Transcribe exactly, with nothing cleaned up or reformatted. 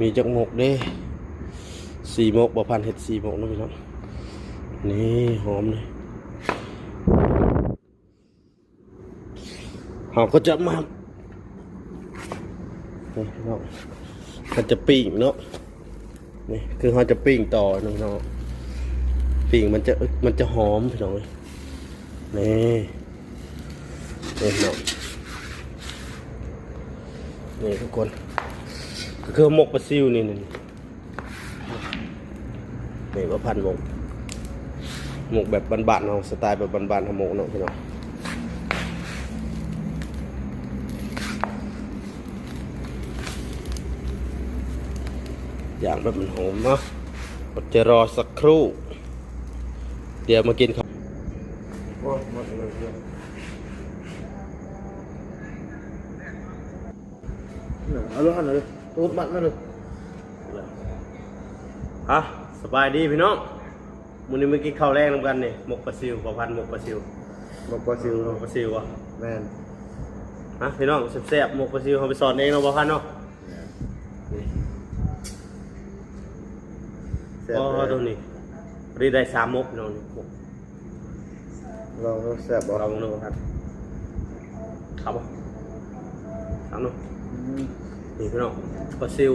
มีจักหมกเด้ สี่หมก บ่าวพันเฮ็ดสี่หมกเนาะพี่น้อง นี่หอมเลย เราก็จะมา นี่พี่น้อง มันจะปิ้งเนาะ นี่คือเราจะปิ้งต่อเนาะพี่น้อง ปิ้งมันจะ มันจะหอมพี่น้อง นี่ นี่พี่น้อง นี่ทุกคน ก็คือหมกปลาซิวนี่ นี่ นี่บ่าวพันหมก หมกแบบบ้านๆ เฮา สไตล์แบบบ้านๆ เฮาหมกเนาะพี่น้อง อย่างแบบมันหอมเนาะ อดใจรอสักครู่ เดี๋ยวมากินครับ โอ้ หมดเลย เอาลูกหันเลย ตูดมัดมาเลย ฮะ สบายดีพี่น้อง มื้อนี้มากินข้าวแลงนำกันนี่ หมกปลาซิว บ่าวพันหมกปลาซิว หมกปลาซิว หมกปลาซิวอ่ะ แม่น ฮะ พี่น้อง แซ่บๆ หมกปลาซิว เฮาไปสอนเองเนาะ บ่าวพันเนาะ นี่ แซ่บ อ๋อ เลย ตัวนี้ พอดีได้สามหมกพี่น้อง นี่ หมก ลองดูแซ่บบ่ ลองดูครับ ครับผม ครับเนาะ อืม นี่พี่น้อง ปลาซิว